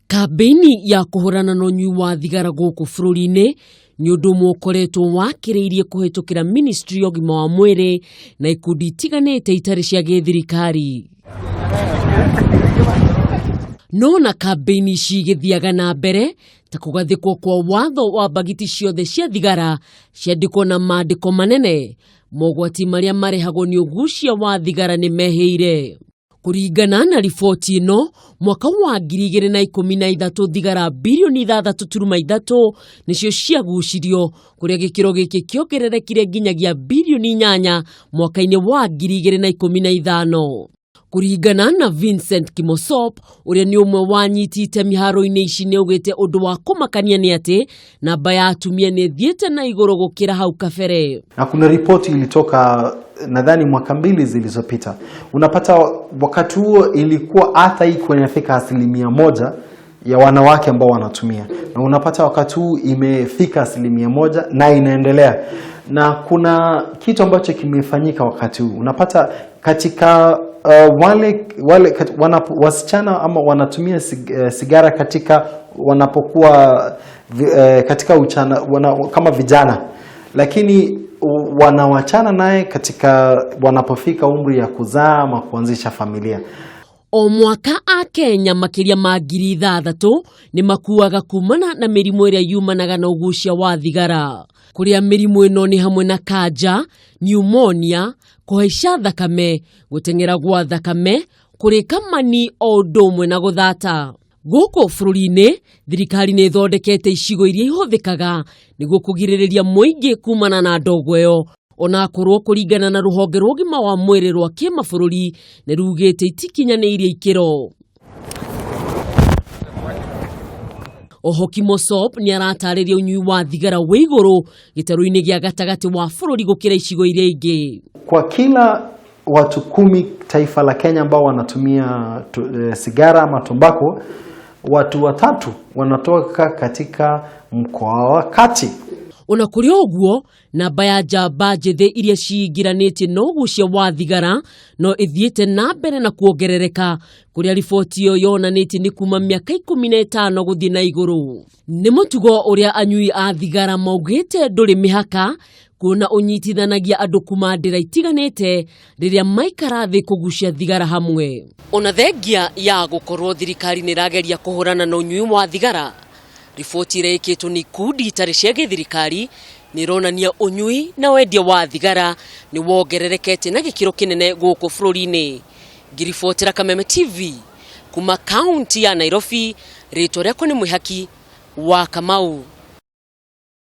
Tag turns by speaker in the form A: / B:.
A: Kambĩini ya kũhũrana na ũnyui wa thigara gũkũ bũrũri-inĩ nĩ ũndũ ũmwe ũkoretwo wakĩrĩirie kũhĩtũkĩra ministry ya ũgima wa mwĩrĩ na ikundi itiganĩte itarĩ cia gĩthirikari. No na kambĩini ici igĩthiaga na mbere ta kũgathĩkwo kwa watho wa mbagiti ciothe cia thigara ciandĩkwo na maandĩko manene, mogwati marĩa marehagwo nĩ ũgucia wa thigara nĩ mehĩire. Kũringana na riboti ĩno, mwaka wa 2013 thigara birioni 6.3 nĩcio ciagucirio, kũrĩa gĩkĩro gĩkĩ kĩongererekire nginyagia birioni 8 mwaka-inĩ wa 2015. Kũringana na Vincent Kimosop, ũrĩa nĩ ũmwe wa anyiti itemi haro-inĩ ici, nĩ augĩte ũndũ wa kũmakania nĩ atĩ namba ya atumia nĩ ĩthiĩte na igũrũ gũkĩra hau kabere.
B: Na kuna ripoti ilitoka nadhani mwaka mbili zilizopita, unapata wakati huo ilikuwa hata iko inafika 1% ya wanawake ambao wanatumia, na unapata wakati huu imefika 1% na inaendelea. Na kuna kitu ambacho kimefanyika wakati huu, unapata katika wale wasichana ama wanatumia sigara katika wanapokuwa katika uchana, kama vijana, lakini wanawachana naye katika wanapofika umri ya kuzaa ama kuanzisha familia.
A: O mwaka Akenya makĩria ma 6,000 nĩ makuaga kumana na mĩrimũ ĩrĩa yumanaga na ũgucia wa thigara. Kũrĩa mĩrimũ ĩno nĩ hamwe na kanja, pneumonia, kũhaica thakame, gũteng'era gwa thakame, kũrĩka mani o ũndũ ũmwe na gũthata. Gũkũ bũrũri-inĩ, thirikari nĩ ĩthondekete icigo iria ihũthĩkaga nĩguo kũgirĩrĩria mũingĩ kumana na ndogo ĩyo. Onakorwo kũringana na rũhonge rwa ũgima wa mwĩrĩ rwa kĩmabũrũri nĩ rugĩte itikinyanĩirie ikĩro. Oho Kimosop nĩ aratarĩria ũnyui wa thigara wĩ igũrũ gĩtarũ-inĩ gĩa gatagatĩ wa bũrũri gũkĩra icigo iria ingĩ.
B: Kwa kila watu 10 taifa la Kenya ambao wanatumia sigara ama tumbako, watu 3 wanatoka katika mkoa wa kati.
A: Ona kũrĩ ũguo, namba ya njamba njĩthĩ iria ciingĩranĩtie na ũgucia wa thigara no ĩthiĩte na mbere na kuongerereka, kũrĩa riboti ĩyo yonanĩtie nĩ kuma mĩaka 15 gũthiĩ na igũrũ. Nĩ mũtugo ũrĩa anyui a thigara maugĩte ndũrĩ mĩhaka, kuona ũnyitithanagia andũ kuma ndĩra itiganĩte rĩrĩa maikara thĩ kũgucia thigara hamwe. Ona thengia ya gũkorwo thirikari nĩ ĩrageria kũhũrana na ũnyui wa thigara, riboti ĩrĩa ĩkĩtwo nĩ ikundi itarĩ cia gĩthirikari nĩ ĩronania ũnyui na wendia wa thigara nĩ wongererekete na gĩkĩro kĩnene gũkũ bũrũri-inĩ. Ngĩribotera Kameme TV kuma kaunti ya Nairobi, rĩtwa rĩakwa nĩ Mwĩhaki wa Kamau.